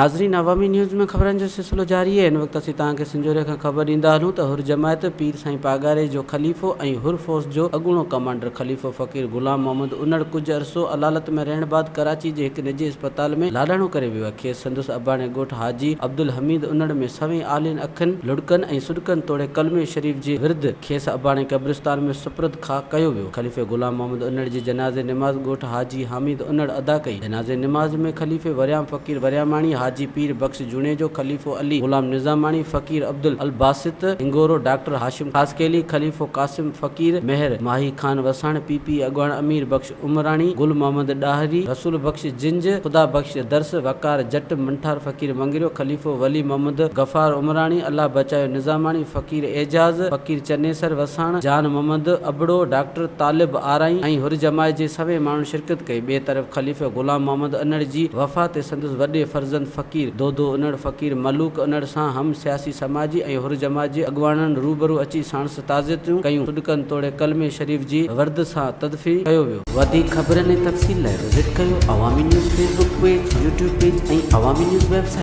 ناظرين عوامي نيوز ۾ خبرن جو سلسلو جاري آهي هن وقت اسين توهان کي سنجهوري کان خبر ڏيندا هلون ته حر جماعت پير سائين پاڳاري جو خليفو ۽ حر فورس جو اڳوڻو ڪمانڊر خليفو فقير غلام محمد انڙ ڪجهه عرصو علالت ۾ رهڻ بعد ڪراچي جي هڪ نجي اسپتال ۾ لاڏاڻو ڪري ويو آهي کيس سندس اباڻي ڳوٺ حاجي عبدالحميد انڙ ۾ سوين آلين اکين لڙڪن ۽ سڏڪن توڙي ڪلمي شريف جي ورد کيس اباڻي قبرستان ۾ سپرد خاڪ ڪيو ويو. خليفي غلام محمد انڙ جي جنازي نماز ڳوٺ حاجي حاميد انڙ ادا ڪئي. جنازي نماز ۾ خليفي وريام فقير ورياماڻي، حاجي پير بخش جوڻيجو، خليفو علي غلام نظاماڻي، فقير عبدالباسط هنگورو، ڊاڪٽر هاشم خاصخيلي، خليفو قاسم فقير مهر، ماهي خان وساڻ، پي پي اڳواڻ امير بخش عمراڻي، گل محمد ڏاهري، رسول بخش جنج، خدا بخش درس، وقار جٽ، منٺار فقير مڱريو، خليفو ولي محمد غفار عمراڻي، الله بچايو نظاماڻي، فقير اعجاز، فقير چنيسر وساڻ، جان محمد ابڙو، ڊاڪٽر طالب آرائين ۽ حر جماعت جي سوين ماڻهن شرڪت ڪئي. ٻئي طرف خليفي غلام محمد انڙ جي وفات تي سندس وڏي فرزند فقير دودو انڙ، فقير ملوڪ انڙ سان هم سياسي سماجي ۽ حر جماعت جي اڳواڻن روبرو اچي ساڻس تعزيتون ڪيون، سڏڪن توڙي ڪلمي شريف جي ورد سان تدفين ڪيو ويو. وڌيڪ خبرن ۽ تفصيل لاء وزٽ ڪيو Awami news Facebook page, YouTube page ۽ Awami news website.